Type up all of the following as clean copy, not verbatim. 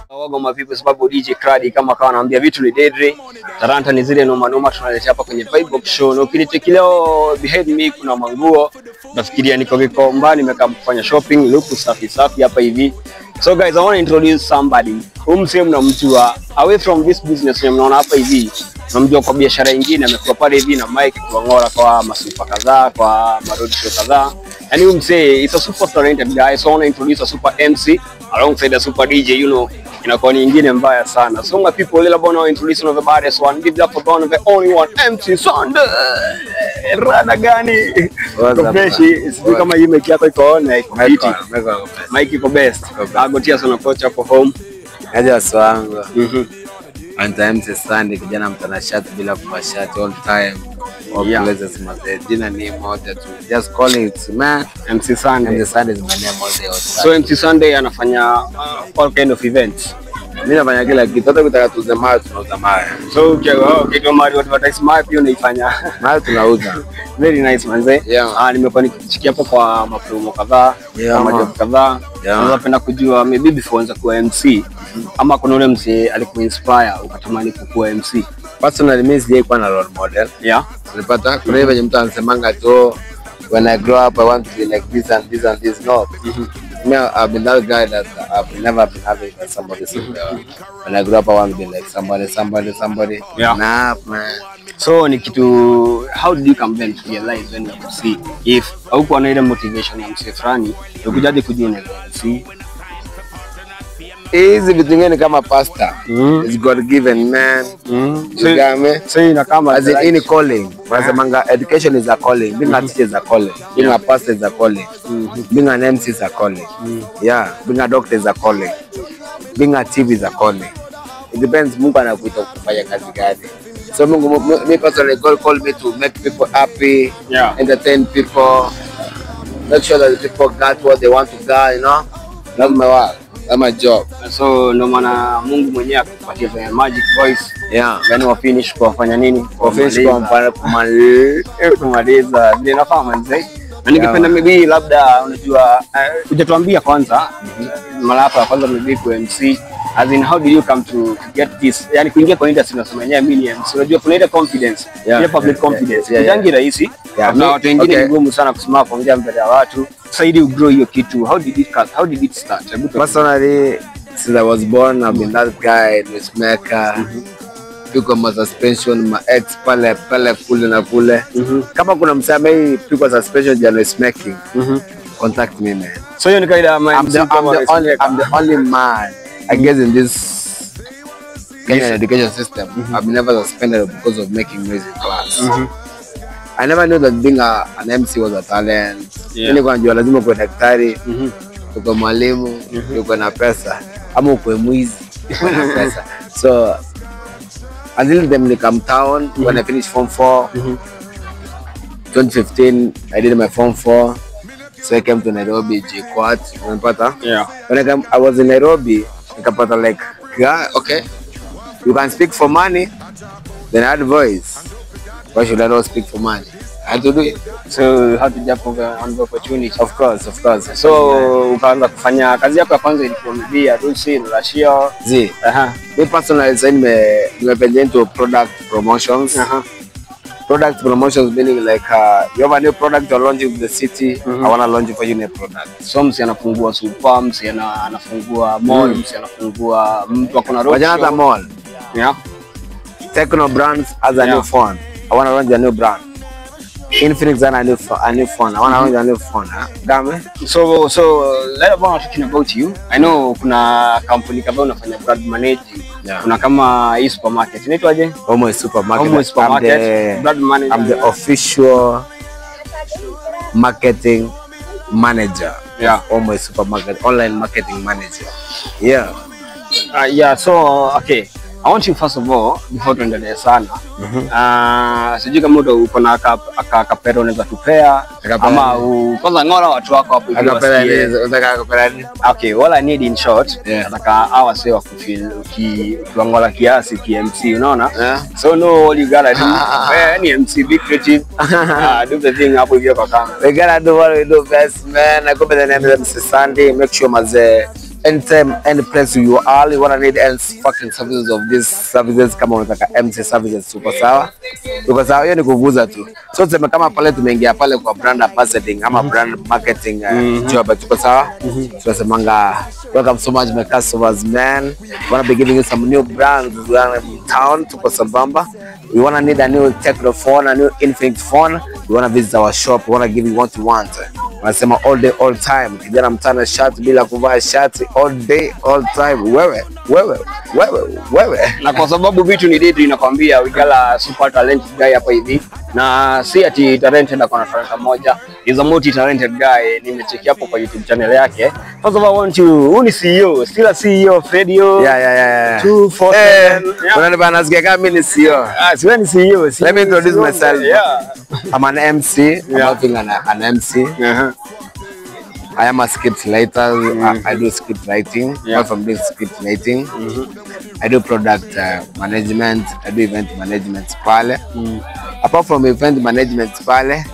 Wago mavipi sababu DJ Cradi kama kawa naambia vitu ni deadly. Taranta ni zile noma noma tunaletea hapa kwenye Vibe Box Show. Na ukinicheki leo behind me kuna manguo. Nafikiria niko Gikomba nimekaa kufanya shopping, look safi safi hapa hivi. So guys, I want to introduce somebody. Huyu msee mnamjua away from this business mnaona hapa hivi. Mnamjua kwa biashara nyingine, amekuwa pale hivi na mic kuangora kwa masupa kadhaa, kwa maroad show kadhaa. And huyu msee is a super talented guy. So I want to introduce a super MC alongside a super DJ, you know. Inakuwa ni nyingine mbaya sana. So my people, leo bwana introduce one of the baddest one. Give it up for one of the only one, MC Sunday. Rada gani? Fresh, sijui kama hii mic yako iko on na iko fiti. Mic iko best. Agotia sana kocha hapo home. Aje waswangu. Anta MC Sunday, kijana mtanashati bila kuvaa shati all time. All places mazee. Jina ni moja tu. Just call it man. MC Sunday. MC Sunday is my name all day, all time. So MC Sunday anafanya all kind of events. Mimi nafanya kila kitu. Hata ukitaka tuuze mawe tunauza mawe. So ukiwa mali watu advertise mawe pia unaifanya. Mawe tunauza. Very nice manze. Yeah. Nimekuwa nikichikia hapo kwa mapromo kadhaa, kwa majob kadhaa. Napenda kujua maybe before anza kuwa MC ama kuna ule MC alikuinspire ukatamani kuwa MC. Personally mimi sijai kuwa na role model. Yeah. Unapata kuna ile mtu anasemanga tu when I grow up I want to be like this and this and this. No. Me, I've been that guy that I've never been having somebody saying, when I grow up I want to be like somebody, somebody, somebody. Yeah. Nah, man. So ni kitu, how did you come then to realize when you see if haukuwa na ile motivation ya msee fulani ukujaje kujua ni MC? Hizi vitu vingine kama pastor. It's God given, man. You got me? So ina kama as in any calling. Wanasemanga education is a calling, being a teacher is a calling, being a pastor is a calling, being an MC is a calling. Yeah, being a doctor is a calling. Being a TV is a calling. It depends Mungu anakuita kufanya kazi gani. So Mungu, me personally, God called me to make people happy, entertain people, make sure that the people got what they want to get, you know. That's my work. That's my job. So ndo maana Mungu mwenyewe akakupatia the magic voice. Yeah. Yani wa finish kwa kufanya nini? Wa finish kwa kumaliza. Ndio nafaa manze. Na ningependa maybe labda unajua hujatuambia kwanza mara yako ya kwanza maybe kwa MC. As in how did you come to get this? Yani kuingia kwa industry unasema yenyewe mimi ni MC. Unajua kuna ile confidence, ile public confidence. Ni rahisi. Na watu wengine ni ngumu sana kusimama kuongea mbele ya watu. Saidi you grow hiyo kitu. How did it how did it start? Personally, since I was born, I've been that guy, noisemaker. Pigwa ma suspension, ma ex pale pale kule na kule. Kama kuna msame pigwa suspension ya noisemaking, contact me, man. So hiyo ni kaida I'm the only man, I guess, in this Kenyan education system. I've never suspended because of making noise in class. I never knew that being an MC was a talent. Nilikuwa najua lazima kuwe daktari, uko mwalimu, uko na pesa, ama uko mwizi, uko na pesa. So until them they come town, when I finished form 4, 2015, I did my form 4. So I came to Nairobi, JKUAT, unapata? Yeah. When I came, I was in Nairobi, nikapata like, yeah, okay, you can speak for money, then I had voice. Why should I not speak for money? I had to do it. So you had to jump on the opportunity. Of course, of course. So ukaanza kufanya kazi yako ya kwanza ilikuwa maybe harusi, rashia. Zi. Me personally, I nimependa into product promotions. Product promotions meaning like you have a new product you're launching in the city. I want to launch for you a product. So msi anafungua super, msi anafungua mall, msi anafungua mtu akona road show. Mall. Yeah. Techno Brands has a new phone. I want to launch a new brand. Infinix has a new phone. I want to launch a new phone. Huh? Game. So let us talking about you. I know kuna kampuni kadhaa unafanya brand managing. Kuna kama hii supermarket. Inaitwaje? Omo Supermarket. Omo Supermarket. Brand manager. I'm the official marketing manager. Yeah. Omo Supermarket, online marketing manager. Yeah. Yeah, so okay. I want you first of all before tuendelee sana. Sijui kama uko na akapera unaweza tupea ama kwanza ngora watu wako hapo hivi wasikie. Unataka akapera nini? Okay, all I need in short, nataka hawa sio wakufeel ukiwangola kiasi ki MC, unaona? So no, all you gotta do, ni MC, be creative. Do the thing hapo hivyo kwa kamera. We gotta do what we do best, man. I go by the name of MC Sandy. Make sure maze anytime, any place you are, you wanna need any fucking services of these services, kama unataka MC services, tuko sawa. Tuko sawa, hiyo ni kuguza tu. So tuseme kama pale tumeingia pale kwa brand ambassading ama brand marketing job, tuko sawa. Tunasemanga welcome so much my customers, man. Wanna be giving you some new brands we are in town, tuko sambamba. We wanna need a new Tecno phone, a new Infinix phone. We wanna visit our shop, we wanna give you what you want. Wanasema all day all time. Kijana mtana shati bila kuvaa shati all day all time. Wewe wewe wewe wewe. Na kwa sababu vitu ni detu inakwambia we got a super talented guy hapa hivi. Na si ati talented akona talenta moja. He's a multi talented guy. Nimecheck hapo kwa YouTube channel yake. First of all, I want you, huyu ni CEO, still a CEO of radio. Yeah. 247. Yeah. Unanipa nasikia kama mimi ni CEO. Ah, si wewe ni CEO. Let me introduce myself. Yeah. I'm an MC. I'm working an MC. I am a script writer. I do script writing. Apart from doing script writing, I do product management. I do event management pale. Apart from event management pale,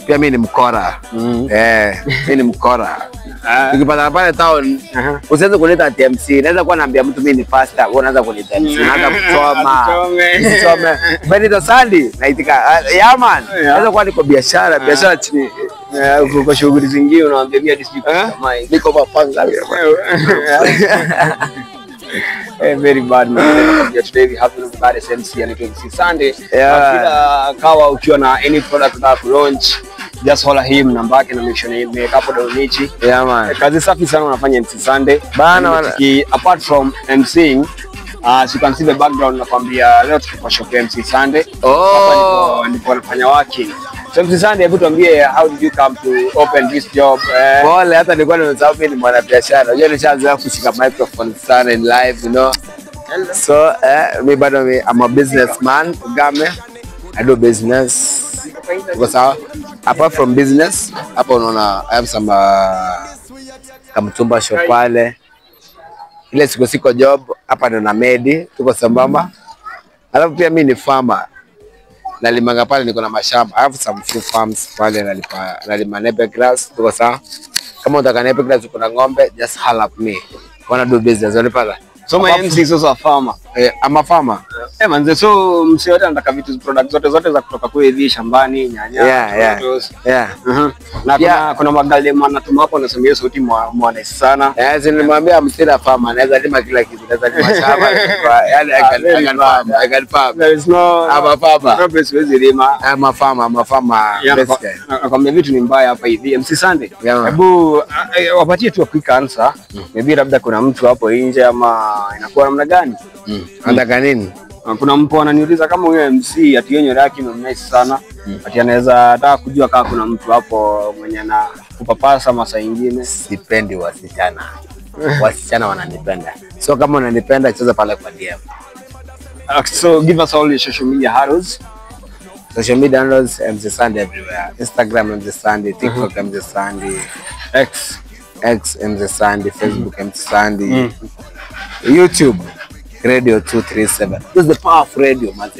pia mimi ni mkora. Mimi ni mkora. Ukipata pale town, usianze kuniita MC. Naweza kuwa naambia mtu mimi ni pastor, wewe unaanza kuniita MC. Unaanza kuchoma. Usisome. Benito Sandy naitika. Yeah man. Naweza kuwa niko biashara chini. Uko shughuli zingine unaambia mimi hadi sijui kama niko mapanga. Very bad man. Today we have the baddest MC and MC Sunday. Kila kawa ukiwa na any product unataka ku launch, just holler him, namba yake na make sure nimeweka hapo Donichi. Yeah man. Kazi safi sana unafanya MC Sunday. Bana, apart from MCing, as you can see the background nakwambia leo tuko kwa shop ya MC Sunday. Hapa ndipo anafanya working. So MC Sunday, hebu tuambie how did you come to open this job? Pole, hata nilikuwa nimesahau mimi ni mwanabiashara. Unajua nishaanza kushika microphone sana in life, you know. So, mi bado I'm a businessman, game. I do business. Uko sawa? Apart from business, hapa unaona I have some kamtumba shop pale. Ile siku siko job, hapa ndo na medi, tuko sambamba. Alafu pia mimi ni farmer. Nalimanga pale, niko na mashamba. I have some few farms pale, nalima nepe grass, tuko sawa. Kama unataka nepe grass uko na ng'ombe, just holler at me. Wanna do business, unanipata? So my MC is also a farmer. I'm a farmer. Manze, so msee wote anataka vitu product zote za kutoka kule hivi shambani, nyanya, tomatoes. Na kuna magali anatuma hapo anasema hiyo sauti mwana sana. Si nilimwambia I'm still a farmer, naweza lima kila kitu, naweza lima shamba. Yaani I can farm. There is no I'm a farmer. No place siwezi lima. I'm a farmer, I'm a farmer. Nakwambia vitu ni mbaya hapa hivi. MC Sunday. Hebu wapatie tu a quick answer. Maybe labda kuna mtu hapo nje ama inakuwa namna gani? Anataka nini? Kuna mtu ananiuliza kama huyo MC ati yenyewe yake ni nice sana. Ati anaweza taka kujua kama kuna mtu hapo mwenye ana kupapasa masaa nyingine. Sipendi wasichana. Wasichana wananipenda. So kama unanipenda cheza pale kwa DM. So give us all your social media handles. Social media handles MC Sunday everywhere. Instagram MC Sunday, TikTok MC Sunday, X MC Sunday, Facebook MC Sunday, YouTube Radio 237. This is the power of radio, man.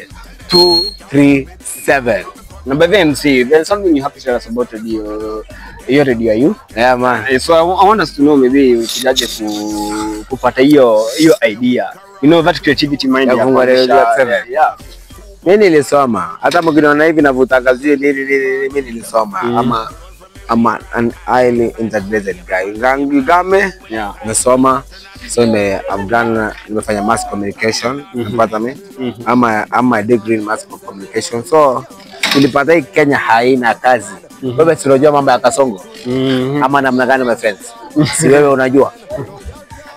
237. Now, by the MC, there's something you have to tell us about radio. Your radio, you? Yeah, man. So I want us to know maybe ukijaje kupata hiyo idea. You know that creativity mind ya kuanzisha. Yeah. Mimi nilisoma. Hata mkiniona hivi navutangazia nini nini, mimi nilisoma. I'm an highly integrated guy. Ngame, nimesoma. So I've done, nimefanya mass communication. Unapata mimi? I'm a degree in mass communication. So nilipata hii Kenya haina kazi. Wewe si unajua mambo ya Kasongo? Ama namna gani my friends? Si wewe unajua?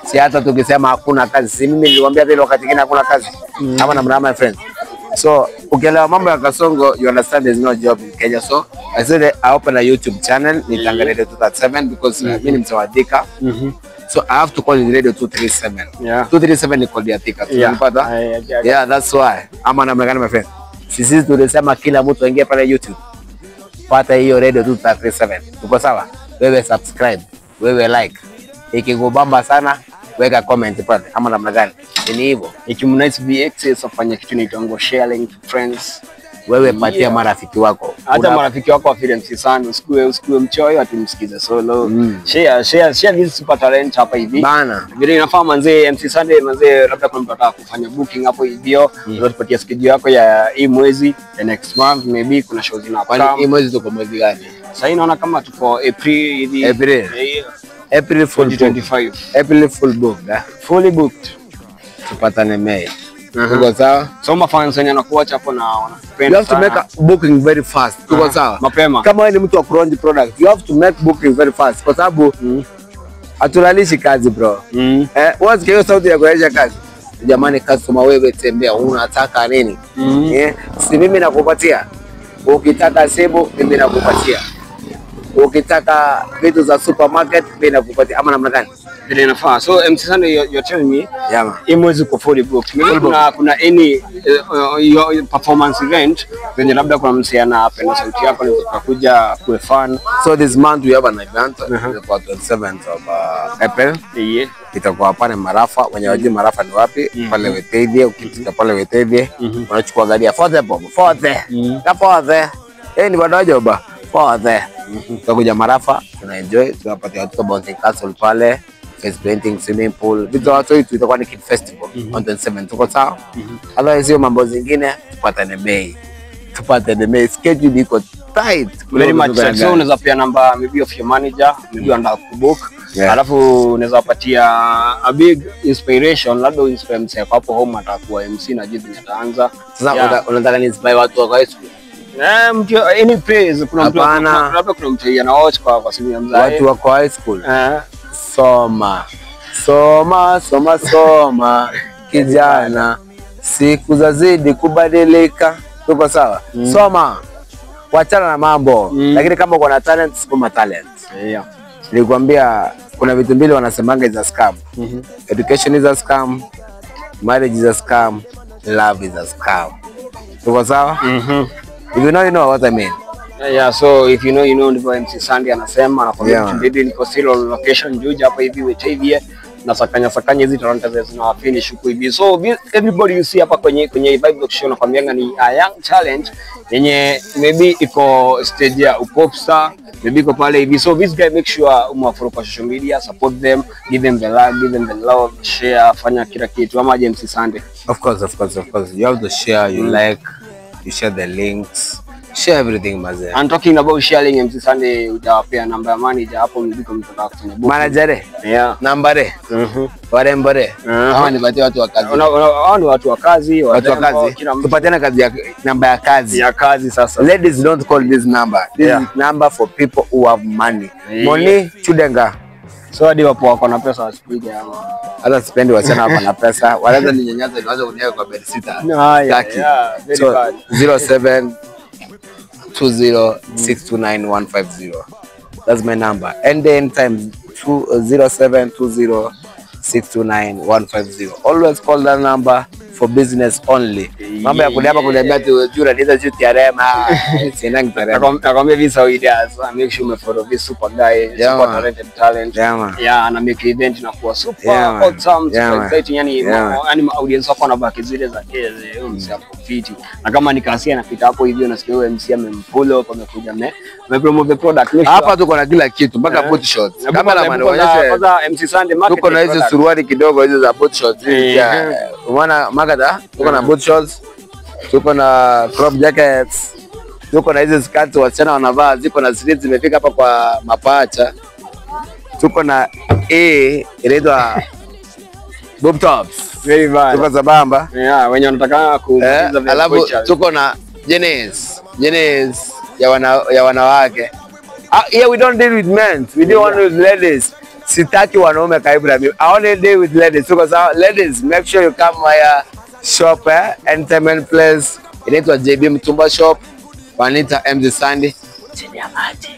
Si hata tukisema hakuna kazi, si mimi niliwaambia vile wakati mwingine hakuna kazi. Ama namna my friends. So ukielewa mambo ya Kasongo, you understand there's no job in Kenya. So I said I open a YouTube channel, nitanga Radio 237 because mimi ni mtu wa Thika. So I have to call it Radio 237. 237 ni code ya Thika. Tunapata? Yeah, that's why. Ama namna gani my friend? Sisi tulisema kila mtu aingie pale YouTube. Pata hiyo Radio 237. Tuko sawa? Wewe subscribe, wewe like. Ikikubamba sana, weka comment pale. Ama namna gani? Ni hivyo. Ikimnice VX afanya kitu inaitwa sharing to friends. Wewe patia marafiki wako. Hata marafiki wako wa MC sana, usikue mchoyo atimsikize solo. Share share share this super talent hapa hivi. Bana. Vile inafaa manzee MC Sunday manzee, labda kuna mtu anataka kufanya booking hapo hivyo, unatupatia schedule yako ya hii mwezi, the next month maybe kuna shows zina Kwani hii mwezi tuko mwezi gani? Sasa hii naona kama tuko April hivi. April. April full book. 2025. April full book. Eh? Fully booked. Tupatane May. Tuko sawa? So mafans wenye wanakuacha hapo na wanakupenda. You have to make a booking very fast. Tuko sawa? Mapema. Kama wewe ni mtu wa kuronji product, you have to make booking very fast kwa sababu hatulalishi kazi bro. What's hiyo sauti ya kulalisha kazi? Jamani customer, wewe tembea, unataka nini? Si mimi nakupatia. Ukitaka simu mimi nakupatia. Ukitaka vitu za supermarket mimi nakupatia. Ama namna gani? Vile inafaa. So MC Sunday, you're telling me Yeah, man. hii mwezi uko fully booked. Maybe kuna any your performance event venye labda kuna msee anapenda sauti yako na kuja kuwe fan. So this month we have an event for 27th of April. Itakuwa pale Marafa. Wenye wajui Marafa ni wapi? Pale Wetethie. Ukifika pale Wetethie unachukua gari ya Forte Bob. Forte. Na Forte. Ni bado ba. Forte. Tutakuja Marafa, tuna enjoy, tunapatia watoto bouncing castle pale, face painting, swimming pool. Vitu watu hitu itakuwa ni kid festival on 27. Tuko sawa? Otherwise hiyo mambo zingine tupatane May. Tupatane May. Schedule iko tight. Very much. So unaweza pia namba maybe of your manager, maybe unataka kubook. Alafu unaweza patia a big inspiration, labda inspire msee hapo home atakuwa MC na jinsi ataanza. Sasa unataka ni inspire watu wa high school? Mtu any praise, kuna mtu labda kuna mtu ana watch kwa simu ya mzae. Watu wako high school. Soma. Soma, soma, soma kijana. Siku zazidi kubadilika. Tuko sawa? Soma. Wachana na mambo. Lakini kama uko na talent, soma talent. Nilikwambia kuna vitu mbili wanasemanga is a scam. Education is a scam, marriage is a scam, love is a scam. Tuko sawa? If you know, you know what I mean. Yeah, so if you know, you know, ndivyo MC Sunday anasema, anakwambia bibi niko still on location Juja hapa hivi Wetavia na sakanya sakanya hizi talanta zina finish huku hivi. So everybody you see hapa kwenye Vibe Talk Show nakwambianga ni a young talent yenye maybe iko stage ya popstar, maybe iko pale hivi. So this guy make sure umwafollow kwa social media, support them, give them the love, give them the love, share, fanya kila kitu. Ama MC Sunday. Of course, of course, of course. You have to share, you like, you share the links. Share everything mazee. I'm talking about sharing MC Sunday, utawapea namba ya manager hapo mliko mtaka kufanya booking. Manager? Yeah. Nambare. Warembore. Hawa ni watu wa kazi. Hao ni watu wa kazi, watu wa kazi. Tupatiane kazi ya namba ya kazi. Ya kazi sasa. Ladies don't call this number. This is number for people who have money. Money chudenga. So hadi wapo wako na pesa wasipige ama. Hata sipendi wasichana wako na pesa. Wanaweza ninyanyasa nianze kuniweka kwa bed sitter. No, yeah, very so, bad. 0720629150. That's my number. And then times 0720629150. Always call that number for business only. Mambo ya kuniapa kuniambia tu jura niza juu TRM. Sina TRM. Nakwambia visa ideas. Make sure you follow this super guy, super talented talent. Yeah, ana make event na kuwa super awesome, super exciting. Yani yani audience wako wanabaki zile za keze, huyo MC hapo fiti. Na kama nikasia napita hapo hivyo nasikia huyo MC amempull up, amekuja ame promote the product. Hapa tuko na kila kitu mpaka boot shorts. Kama la maana kwanza MC Sunday market. Tuko na hizo suruali kidogo hizo za boot shorts. Umeona makada? Tuko na boot shorts, tuko na crop jackets, tuko na hizo skirts wasichana wanavaa ziko na slits zimefika hapa kwa mapacha. Tuko na inaitwa boob tops. Very bad. Tuko zabamba. Yeah, wenye wanataka kuuliza. Alafu tuko na jeans, jeans ya wanawake. Yeah, we don't deal with men. We deal only with ladies. Sitaki wanaume karibu na mimi. I only deal with ladies. So ladies, make sure you come my shop, entertainment place. Inaitwa JB Mtumba Shop. Wanaita MZ Sandy. Chini ya maji.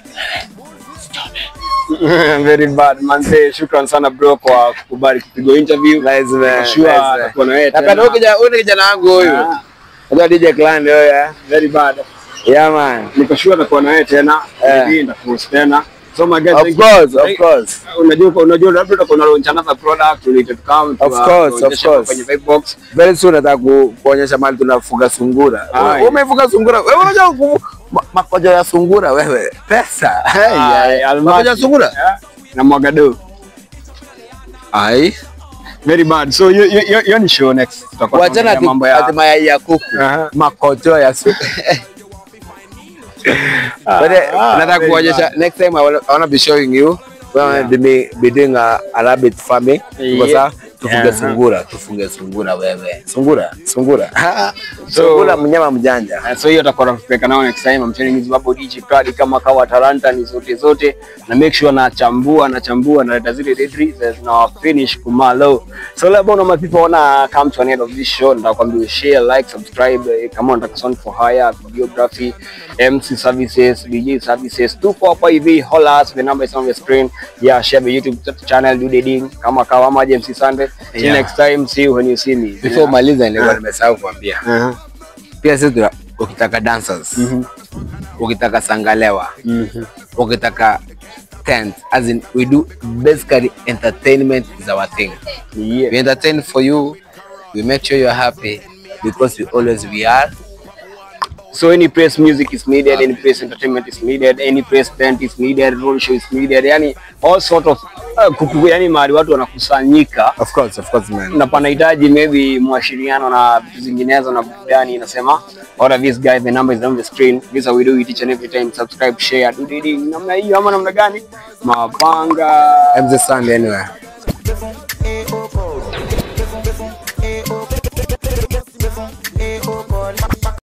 Very bad manze, shukran sana bro kwa kukubali kupigwa interview. Nice man. Sure, Nice man. tutakuwa na wewe Napenda tena. huyu kijana wangu huyu. Ah. Unajua DJ Clan huyu eh. Very bad. Yeah man. Niko sure tutakuwa na wewe tena. Eh. Maybe nitakuhost tena. So my guys, Of thank you. course, of course. Unajua labda utakuwa una launch another product, you need to come Of course, of tuonyeshe course. kwenye Vibe Box. Very soon nataka kuonyesha mahali tunafuga sungura. Aye. Wewe umefuga sungura? Wewe unajua makojo ya sungura wewe. Pesa. Hey, Aye, yeah. almasi. Makojo ya sungura? Yeah. Na mwagado. Ai. Very bad. So hiyo ni show next. Tutakuwa Wachana tunaongelea mambo ya ati mayai ya kuku. Aha. Makojo ya sungura. But nataka very kuonyesha bad. next time I wanna be showing you. We wanna be doing a rabbit farming. Yeah. Kwa sababu tufuge sungura, tufuge sungura wewe. Sungura, sungura. Sungura mnyama mjanja. So hiyo atakuwa anatupeleka nao next time. I'm telling you sababu DJ Pradi kama kawa talanta ni zote zote, na make sure nachambua nachambua naleta zile deadly zina finish kumalo. So leo bwana, my people wanna come to an end of this show. Nitakwambia share, like, subscribe, kama unataka sound for hire, videography, MC services, DJ services, tupo hapa hivi, holla us, the number is on the screen. Yeah, share the YouTube channel, do the thing kama kawa ama MC Sunday. See you Yeah. next time, see you when you see me. Before umaliza nilikuwa nimesahau kuambia. Pia sisi ukitaka dancers, ukitaka sangalewa, ukitaka tent, as in we do basically entertainment is our thing. We entertain for you, we make sure you're happy because we always we are. So any place music is needed, any place entertainment is needed, any place tent is needed, road show is needed, yani all sort of kuku, yani mahali watu wanakusanyika Of course man. na panahitaji maybe mwashiriano na vitu zinginezo na burudani, inasema order this guy, the number is on the screen. This is how we do it each and every time. Subscribe, share, do the thing. Namna hiyo ama namna gani? Mapanga. MZ Sunday anyway. Devant.